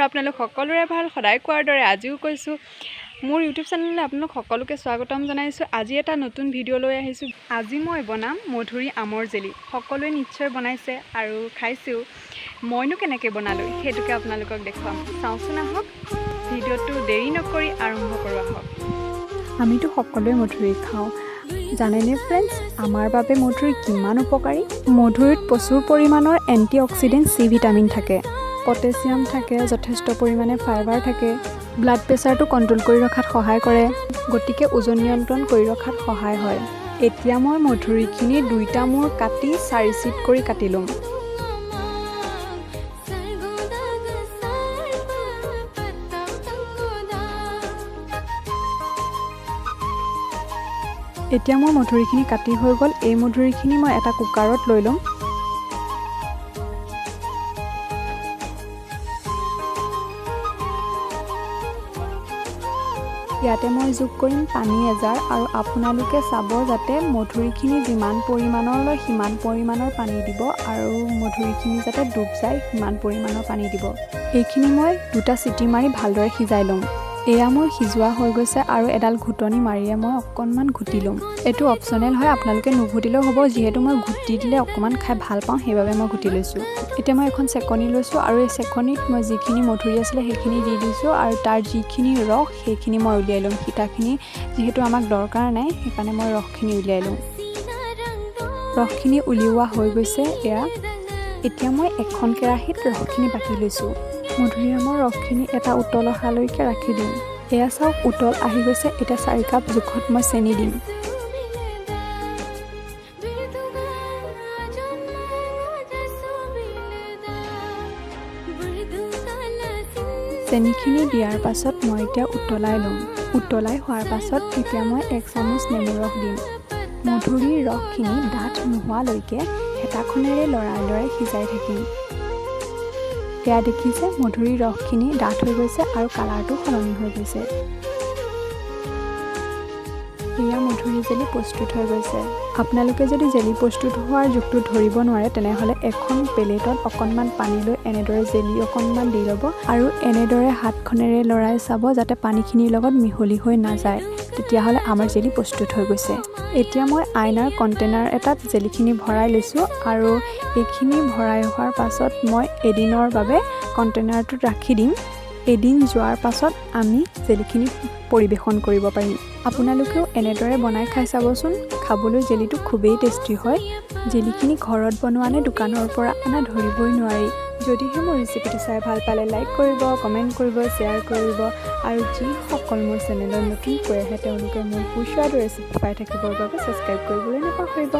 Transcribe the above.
কৰোঁ আপোনালোক সকলোৰে ভাল। সদায় কোৱাৰ দৰে আজিও কৈছোঁ, মোৰ ইউটিউব চেনেললৈ আপোনালোক সকলোকে স্বাগতম জনাইছোঁ। আজি এটা নতুন ভিডিঅ' লৈ আহিছোঁ। আজি মই বনাম মধুৰি আমৰ জেলি। সকলোৱে নিশ্চয় বনাইছে আৰু খাইছেও। মইনো কেনেকৈ বনালোঁ, সেইটোকে আপোনালোকক দেখুৱাম। চাওঁচোন আহক, ভিডিঅ'টো দেৰি নকৰি আৰম্ভ কৰোঁ আহক। আমিতো সকলোৱে মধুৰি খাওঁ। জানেনে ফ্ৰেণ্ডছ, আমাৰ বাবে মধুৰি কিমান উপকাৰী? মধুৰিত প্ৰচুৰ পৰিমাণৰ এণ্টি অক্সিডেণ্ট, চি ভিটামিন থাকে, পটেছিয়াম থাকে, যথেষ্ট পৰিমাণে ফাইবাৰ থাকে। ব্লাড প্ৰেছাৰটো কণ্ট্ৰল কৰি ৰখাত সহায় কৰে, গতিকে ওজন নিয়ন্ত্ৰণ কৰি ৰখাত সহায় হয়। এতিয়া মই মধুৰিখিনি দুইটা মূৰ কাটি চাৰি চিট কৰি কাটি ল'ম। ਸਰਗੋਦਾ ਗਸਾਰ ਪੱਤਾ ਤੰਗੋਦਾ। এতিয়া মোৰ মধুৰিখিনি কাটি হৈ গ'ল। এই মধুৰিখিনি মই এটা কুকাৰত লৈ ল'ম। ইয়াতে মই যোগ কৰিম পানী এজাৰ আৰু আপোনালোকে চাব যাতে মধুৰিখিনি যিমান পৰিমাণৰ লয়, সিমান পৰিমাণৰ পানী দিব আৰু মধুৰিখিনি যাতে ডুব যায়, সিমান পৰিমাণৰ পানী দিব। এইখিনি মই দুটা চিটি মাৰি ভালদৰে সিজাই ল'ম। এয়া মোৰ সিজোৱা হৈ গৈছে আৰু এডাল ঘুটনি মাৰিয়ে মই অকণমান ঘুটি ল'ম। এইটো অপশ্যনেল হয়, আপোনালোকে নুঘুটিলেও হ'ব। যিহেতু মই ঘুটি দিলে অকণমান খাই ভাল পাওঁ, সেইবাবে মই ঘুটি লৈছোঁ। এতিয়া মই এখন চেকনি লৈছোঁ আৰু এই চেকনিত মই যিখিনি মধুৰি আছিলে, সেইখিনি দি দিছোঁ আৰু তাৰ যিখিনি ৰস, সেইখিনি মই উলিয়াই ল'ম। সীতাখিনি যিহেতু আমাক দৰকাৰ নাই, সেইকাৰণে মই ৰসখিনি উলিয়াই লওঁ। ৰসখিনি উলিওৱা হৈ গৈছে এয়া। এতিয়া মই এখন কেৰাহীত ৰসখিনি বাকি লৈছোঁ। মধুৰিআমৰ ৰসখিনি এটা উতল অহালৈকে ৰাখি দিম। এয়া চাওক, উতল আহি গৈছে। এতিয়া 4 কাপ জোখত মই চেনি দিম। ਬਿਰਦੁਗਾ ਜਨਮ ਜਸੋ ਮਿਲਦਾ ਬਰਦੁਗਾ ਲਸਿੰ। চেনিখিনি দিয়াৰ পাছত মই এতিয়া উতলাই ল'ম। উতলাই হোৱাৰ পাছত এতিয়া মই 1 চামুচ নেমু ৰস দিম। মধুৰিৰ ৰসখিনি ডাঠ নোহোৱালৈকে হেতাখনেৰে লৰাই লৰাই সিজাই থাকিম। এয়া দেখিছে, মধুৰিৰ ৰসখিনি ডাঠ হৈ গৈছে আৰু কালাৰটো সলনি হৈ গৈছে। এয়া মধুৰি জেলি প্ৰস্তুত হৈ গৈছে। আপোনালোকে যদি জেলি প্ৰস্তুত হোৱাৰ জোখটো ধৰিব নোৱাৰে, তেনেহ'লে এখন প্লেটত অকণমান পানী লৈ এনেদৰে জেলি অকণমান দি ল'ব আৰু এনেদৰে হাতখনেৰে লৰাই চাব যাতে পানীখিনিৰ লগত মিহলি হৈ নাযায়। তেতিয়াহ'লে আমাৰ জেলি প্ৰস্তুত হৈ গৈছে। এতিয়া মই আইনাৰ কণ্টেইনাৰ এটাত জেলিখিনি ভৰাই লৈছোঁ আৰু এইখিনি ভৰাই হোৱাৰ পাছত মই এদিনৰ বাবে কণ্টেইনাৰটোত ৰাখি দিম। এদিন যোৱাৰ পাছত আমি জেলিখিনি পৰিৱেশন কৰিব পাৰিম। আপোনালোকেও এনেদৰে বনাই খাই চাবচোন। খাবলৈ জেলিটো খুবেই টেষ্টি হয়। জেলিখিনি ঘৰত বনোৱা নে দোকানৰ পৰা অনা, ধৰিবই নোৱাৰি। যদিহে মোৰ ৰেচিপিটো চাই ভাল পালে, লাইক কৰিব, কমেণ্ট কৰিব, শ্বেয়াৰ কৰিব আৰু যিসকল মোৰ চেনেলত নতুনকৈ আহে, তেওঁলোকে মোৰ সুস্বাদু ৰেচিপি পাই থাকিবৰ বাবে ছাবস্ক্ৰাইব কৰিবলৈ নাপাহৰিব।